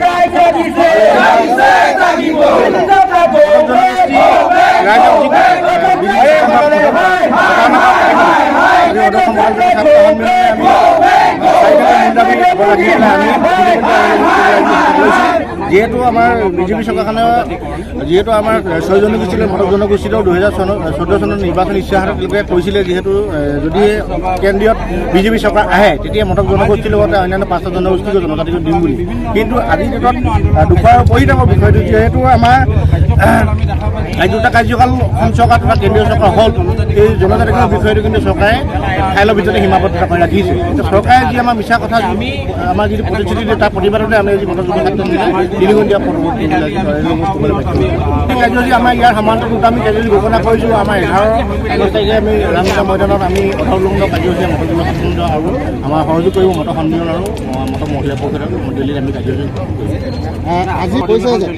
ৰাইজক যি বিজেপি আমি অদক্ষম ছাত্ৰ সন্মিলনে আমি চাৰিটা মূল দাবী ৰাখি পেলাই আমি লৈছোঁ। যিহেতু আমাৰ বিজেপি চৰকাৰখনে, যিহেতু আমাৰ ছয় জনগোষ্ঠীলৈ, মটক জনগোষ্ঠীলৈ 2014 চনত নিৰ্বাচন ইস্তাহাৰত তেওঁলোকে কৈছিলে, যিহেতু যদি কেন্দ্ৰীয়ত বিজেপি চৰকাৰ আহে, তেতিয়া মটক জনগোষ্ঠীৰ লগতে অন্যান্য পাঁচটা জনগোষ্ঠীকো জনজাতিক দিম বুলি। কিন্তু আজিৰ ডেটত দুখৰ পৰিতাপৰ বিষয়টো, যিহেতু আমাৰ এই দুটা কাৰ্যকাল অসম চৰকাৰ তথা কেন্দ্ৰীয় চৰকাৰ হ'ল, এই জনজাতিকৰণৰ বিষয়টো কিন্তু চৰকাৰে ফাইলৰ ভিতৰতে সীমাবদ্ধতা কৰি ৰাখিছে। এতিয়া চৰকাৰে যি আমাৰ মিছা কথা, যি আমাৰ যিটো প্ৰতিশ্ৰুতি দিয়ে, তাৰ প্ৰতিবাদতে আমি আজি মটক যুৱ ছাত্ৰ সন্মিলনে 3 ঘণ্টীয়া পথ কৰিবলৈ বাধ্য হৈছোঁ। এই কাৰ্যসূচী আমাৰ ইয়াৰ সমান্তৰাল দুটা আমি কাৰ্যসূচী ঘোষণা কৰিছোঁ। আমাৰ 11 তাৰিখে আমি ৰামলীলা ময়দানত আমি অধঃলগ্ন কাৰ্যসূচী, মটক যুৱ ছাত্ৰ সন্মিলন আৰু আমাৰ সহযোগ কৰিব মটক সন্মিলন আৰু মটক মহিলা পৰিষদৰ দিল্লীত আমি কাৰ্যসূচী কৰিম। আজি কৈছে যে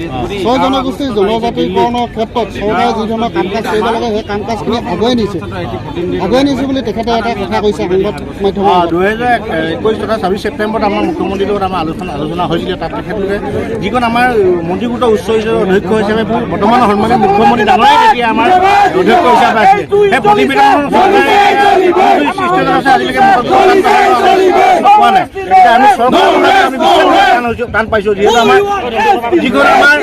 ছয় জনগোষ্ঠীৰ জনজাতিকৰণৰ ক্ষেত্ৰত চৰকাৰে যি ধৰণৰ কাম কাজ কৰিব লাগে, সেই কাম কাজখিনি আগুৱাই নিছে, আগুৱাই নিছে বুলি তেখেতে এটা কথা কৈছে সংবাদ মাধ্যমৰ আগত। 2021 তথা 26 ছেপ্টেম্বৰত আমাৰ মুখ্যমন্ত্ৰীৰ লগত আমাৰ আলোচনা হৈছিলে। তাত তেখেতলোকে যিখন আমাৰ মন্ত্ৰীগোটৰ উচ্চ অধ্যক্ষ হিচাপে বৰ্তমানৰ সন্মানীয় মুখ্যমন্ত্ৰী ডাঙৰীয়াই তেতিয়া আমাৰ অধ্যক্ষ হিচাপে আছিলে, সেই প্ৰতিবেদনখন চৰকাৰে আছে আজিলৈকে পোৱা নাই। এতিয়া আমি চৰকাৰৰ কথাটো আমি বিশ্বাস কৰিবলৈ টান হৈছোঁ, টান পাইছোঁ। যিহেতু আমাৰ যিখন আমাৰ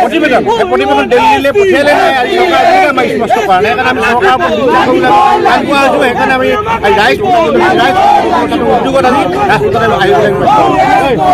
প্ৰতিবেদন, সেই প্ৰতিবেদন দিল্লীলৈ পঠিয়ালে নাই, আজি চৰকাৰে আজিলৈকে আমাক স্পষ্ট কৰা নাই। সেইকাৰণে আমি চৰকাৰৰ ওপৰত বিশ্বাস কৰিবলৈ টান পোৱা হৈছোঁ। সেইকাৰণে আমি ৰাইজ ৰাইজ উদ্যোগত আজি ৰাজপথলৈ আহিবলৈ বাধ্য হৈছোঁ।